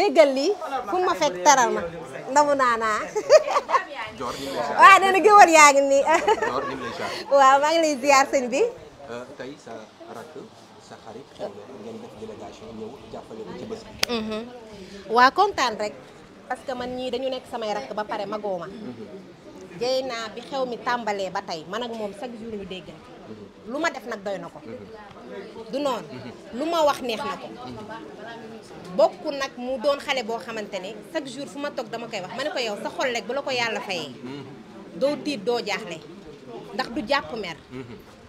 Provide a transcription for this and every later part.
déggal lii fu ma fekk taral ma ndamu naanaa waaw nee na géwal yaa ngi nii waaw maa ngi lay ziar sëñ bi tey sa rakk sa xarit ngeen def délégation ñëw jàppale ko ci bés bi waa kontaan rek parce que man ñii dañu nekk samay rakk ba pare magoo ma jëy naa bi xew mi tàmbalee ba tey man ak moom chaque jour ñu déggante lu ma def nag doy na ko du noonu lu ma wax neex na ko bokk nag mu doon xale boo xamante ne chaque jour fu ma toog dama koy wax ma ne ko yow sa xol rek bu la ko yàlla fayee doo tiit doo jaaxle ndax du jàpp mer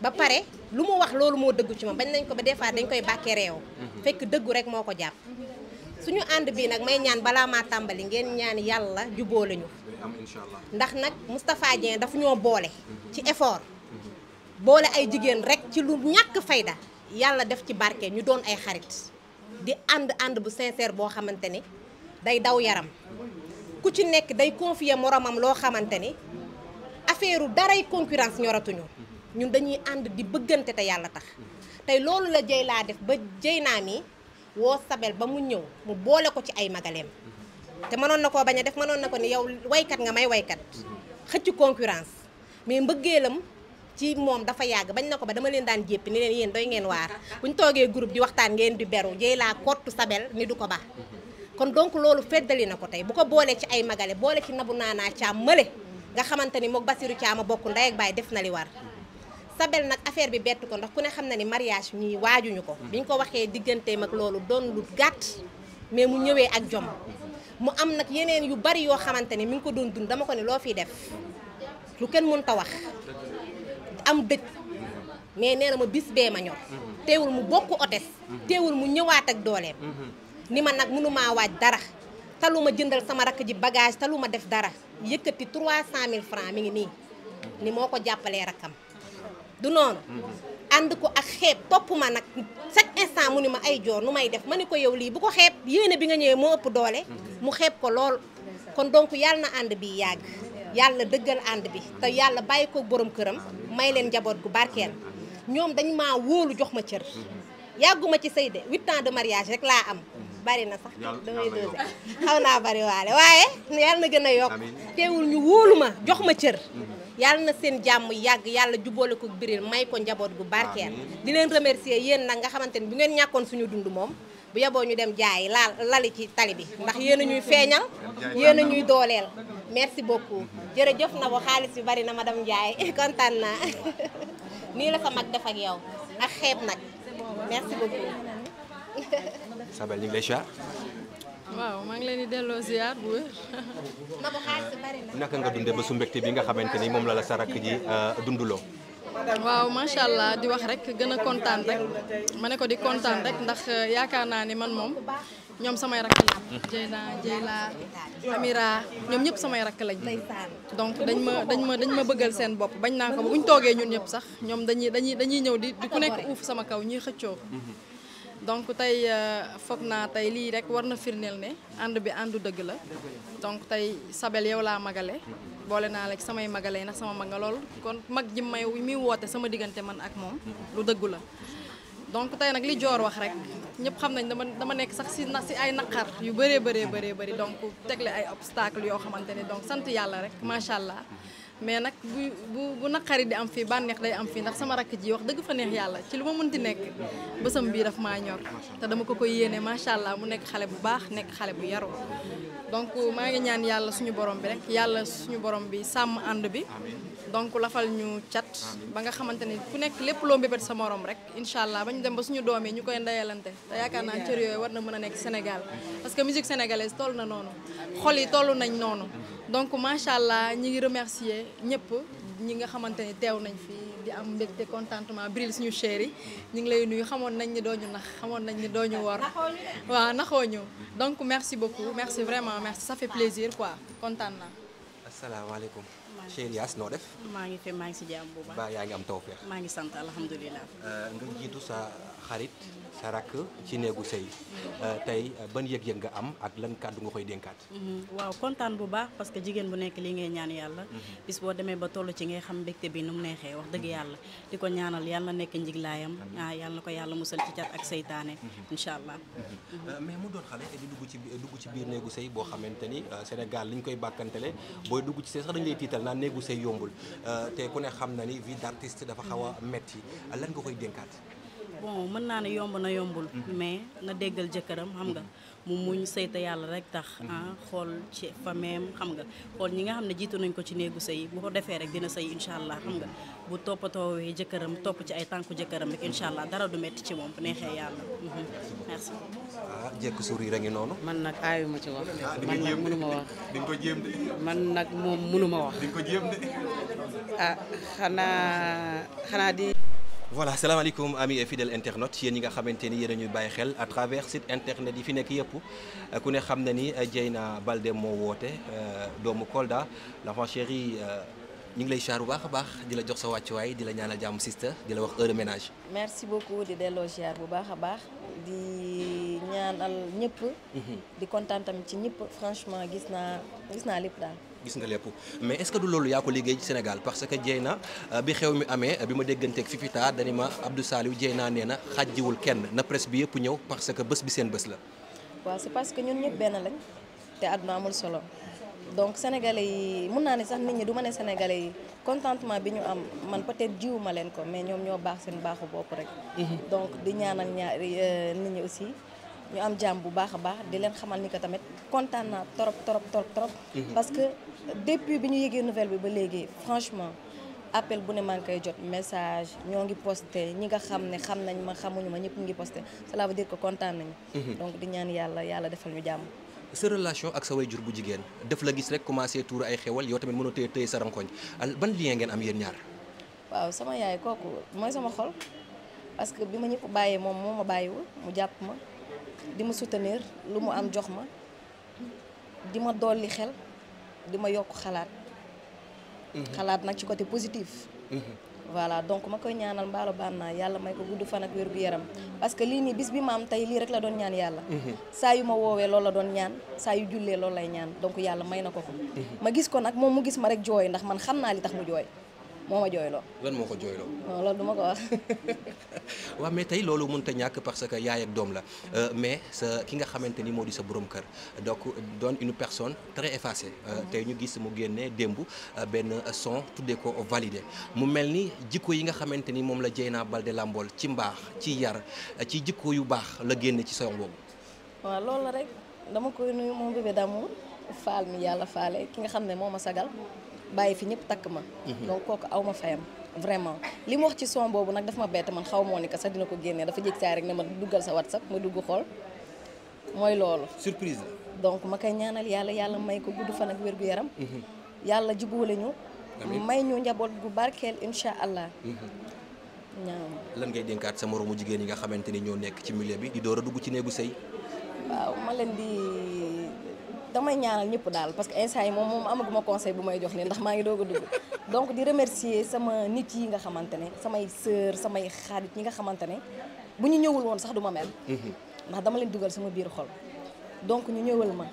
ba pare lu mu wax loolu moo dëggu ci moom bañ nañ ko ba des fois dañ koy bàkkee réew fekk dëggu rek moo ko jàpp suñu ànd bii nag may ñaan balaa maa tàmbali ngeen ñaan yàlla juboo lañu ndax nag Moustapha Dieng dafa ñoo boole ci effort boole ay jigéen rek ci lu ñàkk fayda yàlla def ci barke ñu doon ay xarit di ànd bu sincère boo xamante ni day daw yaram ku ci nekk day confier moromam loo xamante ni affaire u daray concurrence ñoratuñu ñun dañuy ànd di bëggante te yàlla tax tey loolu la jëy laa def ba jëy naa mi woo Sabel ba mu ñëw mu boole ko ci ay magaleem te mënoon na koo bañ a def mënoon na ko ni yow waykat nga may waykat xëcc concurrence mais mbëggeelam ci moom dafa yàgg bañ na ko ba dama leen daan jéppi ni leen yéen doy ngeen waar buñ toogee groupe di waxtaan ngeen di beru jëy laa kottu Sabel ni du ko baax kon donc loolu feddali na ko tey bu ko boolee ci ay magale boole ci nabu naanaa caam mële nga xamante ni mook Basiru Caam a bokk ndey ak baay def na li war Sabel nag affaire bi bett ko ndax ku ne xam na ni mariage ñii waajuñu ko biñ ko waxee digganteem ak loolu doon lu gàtt mais mu ñëwee ak jom mu am nag yeneen yu bari yoo xamante ni mi ngi ko doon dund dama ko ne loo fiy def lu kenn mënta wax am dëj mais nee na ma bis bee ma ñor teewul mu bokk otes teewul mu ñëwaat ak dooleem ni ma nag mënumaa waaj dara talu ma jëndal sama rakk ji bagage talu ma def dara yëkkati 300 000 francs mi ngi nii ni moo ko jàppalee rakkam du noonu ànd ko ak xeeb topp ma nag chaque instant mu ni ma ay joor nu may def ma ni ko yow lii bu ko xeeb yéene bi nga ñëwee moo ëpp doole mu xeeb ko lool kon donc yàlla na ànd bi yàgg yàlla dëggal ànd bi te yàlla bàyyi ko borom këram may leen njaboot gu barkeel ñoom dañ maa wóolu jox ma cër yàgguma ci sëy de 8 ans de mariage rek laa am bari na sax damay dose xaw naa bari waale waaye yàlla na gën a yokk teewul ñu wóolu ma jox ma cër yàlla na seen jàmm yàgg yàlla jubboole ko biril may ko njaboot gu barkeel di leen remercier yéen nag nga xamante ni bu ngeen ñàkkoon suñu dund moom bu yeboo ñu dem jaayi lali ci tali bi ndax yéen a ñuy feeñal yéen a ñuy dooleel merci beaucoup jërëjëf na bo xaalis bi bari na madame Ndiaye kontaan naa nii la sa mag def ak yow ak xeeb nag merci beaucoup Sabel ñu ngi lay ziar waaw maa ngi leen di delloo ziar bu wér. na bo xaalis bi bari na naka nga dundee ba su mbégte bi nga xamante ni moom la la sa rakk ji dunduloo waaw macha allah di wax rek gën a kontaan rek ma ne ko di kontaan rek ndax yaakaar naa ni man moom ñoom samay rakk lañ. Jeyla Amira ñoom ñëpp samay rakk lañ. donc dañ ma bëggal seen bopp bañ naa ko ba bu ñu toogee ñun ñëpp sax ñoom dañuy ñëw di ku nekk uuf sama kaw ñuy xëccoo. donc tey foog naa tey lii rek war na firndeel ne ànd bi àndu dëgg la donc tey Sabel yow laa magale boole naa la ci samay magale ndax sama mag nga lool kon mag ji may mi woote sama diggante man ak moom lu dëggu la donc tey nag li joor wax rek ñëpp xam nañ dama nekk sax si ay naqar yu bëree donc tegle ay obstacle yoo xamante ne donc sant yàlla rek macha allah mais nag bu naqari di am fii bànneex day am fii ndax sama rakk ji wax dëgg fa neex yàlla ci lu ma mënti nekk bësam bii daf maa ñor te dama ko koy yéene macha allah mu nekk xale bu baax nekk xale bu yaru donc maa ngi ñaan yàlla suñu borom bi rek yàlla suñu borom bi sàmm ànd bi donc lafal ñu cat ba nga xamante ni ku nekk lépp loo mbébét sa morom rek incha allah ba ñu dem ba suñu doom yi ñu koy ndeyalante te yaakaar naa cër yooyu war na mën a nekk Sénégal parce que musique sénégalaise toll na noonu xol yi toll nañ noonu donc macha allah ñi ngi remercier ñëpp ñi nga xamante ni teew nañ fi di am mbégte contentement Bril suñu chéri ñu ngi lay nuyu xamoon nañ ni dooñu nax xamoon nañ ni dooñu wor waaw naxoo ñu donc merci beaucoup merci vraiment merci ça fait plaisir quoi kontaan naa. asalaamaaleykum. Chérias noo def. maa ngi fi maa ngi si jàmm bu baax. ba yaa ngi am tawfeex. maa ngi sant alhamdulilah. nga jiitu sa xarit sa rakk ci néegu sëy tey ban yëg-yëg nga am ak lan kàddu nga koy dénkaat. waaw kontaan bu baax parce que jigéen bu nekk lii ngay ñaan yàlla. bis boo demee ba toll ci ngay xam mbégte bi nu mu neexee wax dëgg yàlla di ko ñaanal yàlla na nekk njiglaayam yàlla na ko yàlla musal ci cat ak seytaane incha allah. mais mu doon xale di dugg ci biir néegu sëy boo xamante ni Sénégal li ñu koy bàkkantele booy dugg ci sëy sax dañu lay tiital naan néegu sëy yombul te ku ne xam na ni vie d'artiste dafa xaw a metti lan nga koy dénkaat. bon mën naa ne yomb na yombul mais na déggal jëkkëram xam nga mu muñ sëyta yàlla rek tax xool ci fameem xam nga xool ñi nga xam ne jiitu nañ ko ci néegu sëy bu ko defee rek dina sëy incha allah xam nga bu toppatoowee jëkkëram topp ci ay tànku jëkkëram rek incha allah dara du metti ci moom bu neexee yàlla merci. jekk sourire a ngi noonu. man nag aayuma ci wax. man nag mënuma wax. di nga ko jéem de. man nag moom mënuma wax. di nga ko jéem de. xanaa di. voilà salaamaaleykum amis et fidèles internautes yéen ñi nga xamante ni yéen a ñuy bàyyi xel à travers site internet yi fi nekk yëpp ku ne xam na ni Dieyna Baldé moo woote doomu Kolda l'enfant chéri ñu ngi lay char bu baax a baax di la jox sa wàccuwaay di la ñaanal jàmm sister di la wax heure ménage. merci beaucoup di delloo ziar bu baax a baax di ñaanal ñëpp. di kontaan tamit ci ñëpp franchement gis naa lépp daal. gis nga lépp mais est-ce que du loolu yaa ko liggéey ci Sénégal parce que Dieyna bi xew mi amee bi ma dégganteeg Fifita dani ma Abdou Saliou Dieyna nee na xàjjiwul kenn na presse bi yëpp ñëw parce que bés bi seen bés la. waaw c'est parce que ñun ñëpp benn lañ te àdduna amul solo donc sénégalais yi mun naa ne sax nit ñi du ma ne sénégalais yi contentement bi ñu am man peut-être jiwuma leen ko mais ñoom ñoo baax seen baaxu bopp rek. donc di ñaanal nit ñi aussi. ñu am jàmm bu baax a baax di leen xamal ni que tamit kontaan naa trop. parce que depuis bi ñu yëgee nouvelle bi ba léegi franchement appel bu ne maa ngi koy jot message ñoo ngi posté ñi nga xam ne xam nañ ma xamuñu ma ñëpp ñu ngi posté cela veut dire que kontaan nañu. donc di ñaan yàlla defal ñu jàmm. sa relation ak sa waajur bu jigéen def la gis rek commencé tuur ay xewal yow tamit mënoo téye sa rankoñ ban lien ngeen am yéen ñaar. waaw sama yaay kooku mooy sama xol parce que bi ma ñëpp bàyyee moom moo ma bàyyiwul mu jàpp ma. di ma soutenir lu mu am jox ma di ma dolli xel di ma yokk xalaat nag ci côté positif. voilà donc ma koy ñaanal mbaalo bànnaa yàlla may ko gudd fan ak wér gu yaram parce que lii nii bis bi ma am tey lii rek la doon ñaan yàlla. saa yu ma woowee loolu la doon ñaan saa yu jullee loolu lay ñaan donc yàlla may na ko ko. ma gis ko nag moom mu gis ma rek jooy ndax man xam naa li tax mu jooy moo ma jooyloo. lan moo ko jooyloo. non loolu duma ko wax. waaw mais tey loolu mënut a ñàkk parce que yaay ak doom la mais sa ki nga xamante ni moo di sa borom kër donc doon une personne très effacée. tey ñu gis mu génnee démb benn son tuddee ko validé mu mel ni jikko yi nga xamante ni moom la Dieyna Baldé làmbool ci mbaax ci yar ci jikko yu baax la génne ci son boobu. waaw loolu la rek dama koy nuyu moom bébé d'amour faal mi yàlla faale ki nga xam ne moo ma sagal. bàyyi fi ñëpp takk ma. donc kooku aw ma fayam vraiment li mu wax ci son boobu nag daf ma bett man xaw moo ni que sax dina ko génnee dafa jékki saa rek ne ma duggal sa WhatsApp ma dugg xool mooy loolu. surprise la. donc ma koy ñaanal yàlla may ko gudd fan ak wér gu yaram. yàlla jubóole ñu. may ñu njaboot gu barkeel incha allah. ñaam lan ngay dénkaat sa moromu jigéen yi nga xamante ni ñoo nekk ci milieu bi di door a dugg ci néegu sëy. waaw ma leen di. damay ñaanal ñëpp daal parce que instant yi moom amaguma conseil bu may jox nii ndax maa ngi doog a dugg donc di remercier sama nit yi nga xamante ne samay sœur samay xarit ñi nga xamante ne bu ñu ñëwul woon sax du ma mel. ndax dama leen dugal sama biir xol donc ñu ñëwal ma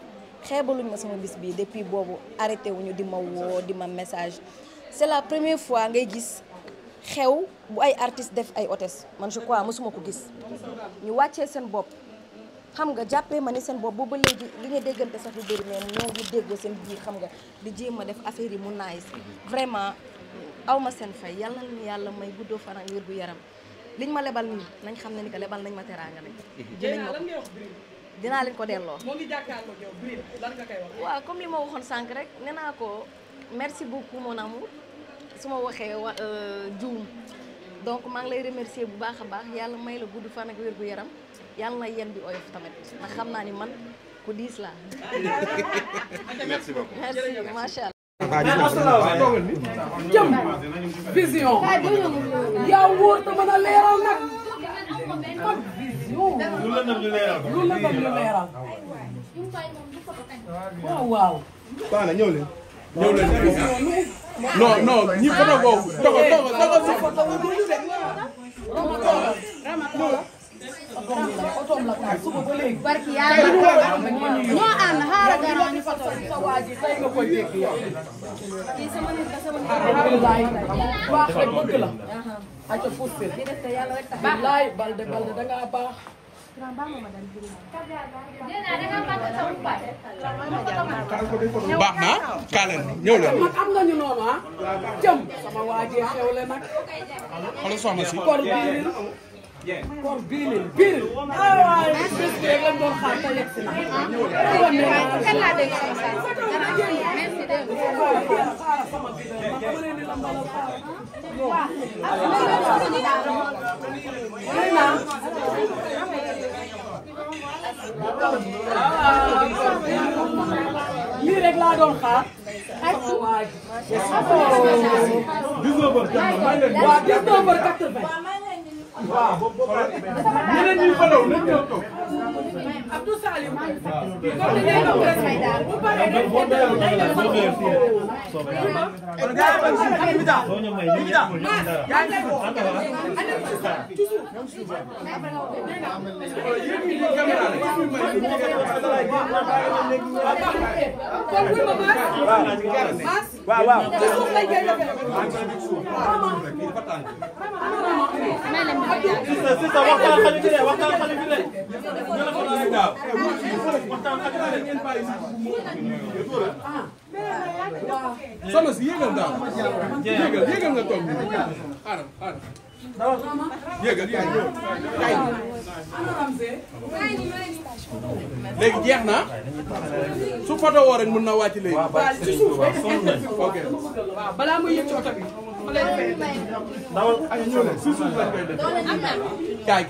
xeebaluñ ma sama bis bii depuis boobu arrêté wuñu di ma woo di ma message c'est la première fois ngay gis xew bu ay artistes def ay hôtesse man je crois mosuma ko gis ñu wàccee seen bopp. xam nga jàppee ma ni seen bopp boobu ba léegi li ñu déggante sax lu bëri mais ñoo ngi déggoo seen biir xam nga di jéem a def affaire yi mu nice vraiment aw ma seen fay yàlla nañu yàlla may guddoo fan ak wér gu yaram liñ ma lebal nii nañ xam ne ni que lebal nañ ma teraanga nañ. dinañ ma ko dinaa leen ko delloo. moo ngi jàkkaarloo yow Bril lan nga koy wax. waaw comme li ma waxoon sànq rek nee naa ko merci beaucoup mon amour su ma waxee juum donc maa ngi lay remercier bu baax a baax yàlla may la gudd fan ak wér gu yaram. yàlla na yéen bi oyof tamit ndax xam naa ni man ku diis laa. merci beaucoup. merci macha allah. jëm vision yaa wóor te mën a leeral nag man vision lu la ñu leeral waaw waaw. Baax na ñëw leen. non non ñi photo boobu dogal si otom la kaay suba ba léegi barki yàlla ñoo ànd xaaral dara ñu foto sa waa ji tey nga koy dégg yow kii sama nit la sama nit baax rek bëgg la aca pousse billaay balde da ngaa baax baax na kaa leen ñëw leen man am nañu noonu ah jëm sama waa ji xewle nag xoolal soxna si kon biiril waay bés bi rek lañ doon xaar te yegg si na kan laa dégg sama saa merci dégg lii rek laa doon xaar sama waa ji 19h80 waaw ñeneen ñi fa daw nañ ñëw toog Abdou Salim bu paree dañ ko day soxna si yéegal daal yéegal nga toog xaaral yéegal léegi jeex na su photo woo rek mën na wàcc léegi ci suuf ok balaa muy yëg ci oto bi ma lay fay dawal ak ñëw leen si suuf lañ koy def kaay